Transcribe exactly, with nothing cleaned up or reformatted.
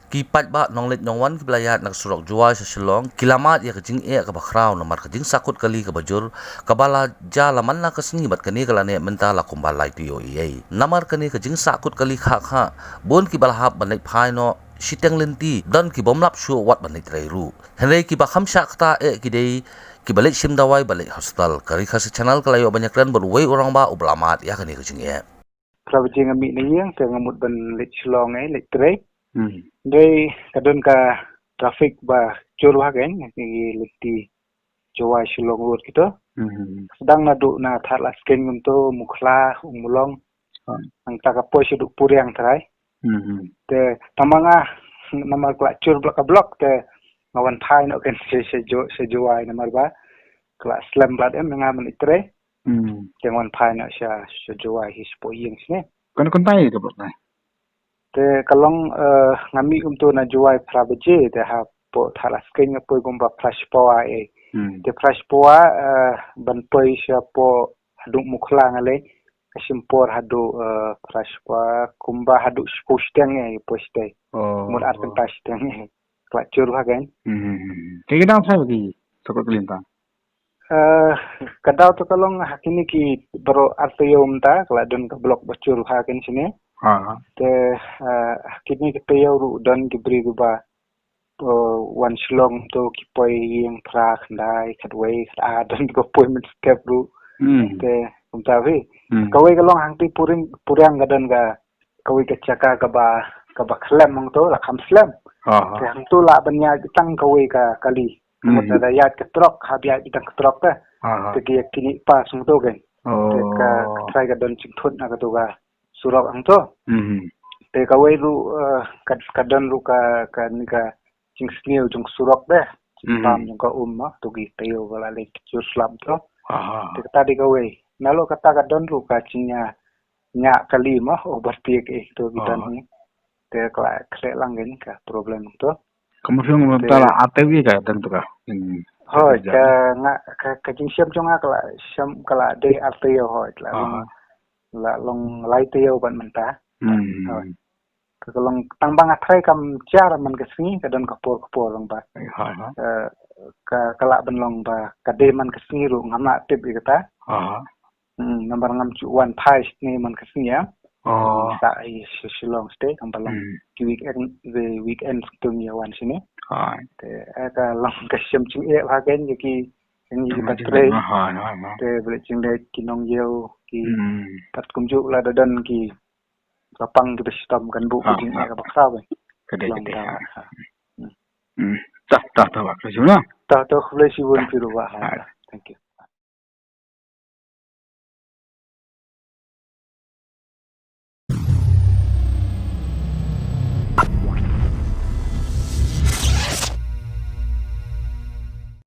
Ki paidbah nongleit nongwan kiba la ïaid na ka surok Jowai sha Shillong ki la mad ïa ka jingeh kaba khraw namar ka jingsahkut kali kaba jur kaba la jia la man la ka sngi bad kane ka la neh mynta la kumba lai taïew ei ei. Namar kane ka jingsahkut kali khah khah, bun kiba la hap ban leit phai noh shiteng lynti, don ki bym lap shuh wat ban leit trei ruh. Hynrei kiba kham shah kata eh ki dei kiba leit shim dawai, ba leit hospital. Ka Ri Khasi Channel ka la ïoh ban ïakren bad uwei u rangbah uba la mad ïa kane ka jingeh. Phra baje nga mih na ïing te nga mut ban leit Shillong, eh, leit trei. Hmm. Hynrei ka don ka traffic ba jur bha kein, ngi lynti Jowai Shillong Road kito. Hmm. Sdang naduh na Thadlaskeiñ kumto, Mukhla, Ummulong. Hmm. Nangta ka poi shaduh Puriang trai. Hmm. Te tang ma nga namar ka la jur block ka block te nga wan phai noh kein sha, sha Jo-, sha Jowai namar ba ka la slem bad em nga ban leit trei. Hmm. Te nga wan phai noh sha, sha Jowai hi shapoh ïing shane. Kan kuntai ka block nai. Te ka long, eh, nga mih kumto na Jowai phra baje, te hapoh Thadlaskeiñ nga poi kumba phra shiphew eh. Hmm. Te phra shiphew, eh, ban poi shapoh haduh Mukhla nga leit, ka shim por haduh, eh, phra shiphew kumba haduh shiphew shiteng eh, poi shiteng. Oh. Mut ar kynta shiteng eh. Ka la jur bha kein. Hmm. Te ki dang trai ba ki sahkut kali mynta? Eh, ka daw to ka long ha kine ki baroh ar taïew mynta ka la don ka block ba jur bha kein shane. Ha. Te, eh, ha kine ki taïew ruh don ki briew kiba, eh, wan Shillong to ki poi ïing phra khyndai khatwei khatar, don kiba poi mynstep ruh. Hmm. Te kumta hi. Hmm. Kawei ka long hangtei Puriang, Puriang ka don ka kawei ka jaka kaba, kaba khlem hangto, la kham slem. Aha. Te hangto lah ban ïaid tang kawei ka kali. Hmm. Mut lada ïaid ka trok, hap ïaid tang ka trok te. Aha. Te ki ïa kine pass hangto kein. Oh. Te ka, ka trai ka don jingthut na kato ka surok hangto. Hmm. Te kawei ruh, eh, ka, ka don ruh ka, ka, ni ka jingsniew jong surok te. Hmm. Jingpam jong ka um ma, to ki taïew ba la leit jur slap to. Aha. Te kata dei kawei. Nalor kata ka don ruh ka jingïa ñiah kali ma, overtake eh, to ki don hi. Te ka la khleh lang kein ka problem to. Ka mut shong te ta la ate wi ka don to ka. Hmm. Hooid, ka nga, ka, ka jingshem jong nga ka la shem, ka la dei ar taïew, hooid, la long, la long lai taïew bad mynta. Hmm. Hooid. Ka, ka long tang ba nga trai kam jar man ka sngi, ka don ka por ka por long ba. Hooid, hooid. Eh, ka, ka lah ban long ba ka dei man ka sngi ruh ngam lah tip ïa kata. Aha. Hmm, namar ngam ju wan phai shane man ka sngi ïa. Oh. Sa i Shi-, Shillong state, ngam ba long. Hmm. Ki weekend, the weekend stung ïa wan shane. Hooid. Te, eh, ka long ka shem jingeh bha kein ïa ki, ïa ki ba trei. Hooid, hooid, hooid. Te ba leh jingleit ki nongïew ki. Hmm. Pat kumjuh lada don ki ba pang kiba shitom kan buh ki jingeh kaba khraw. Ka dei, ka dei, ha. Hmm. Hmm. Tah, tah, tah, bah, ka jingeh. Tah, tah, khublei shibun phi ruh bah, ha. Thank you.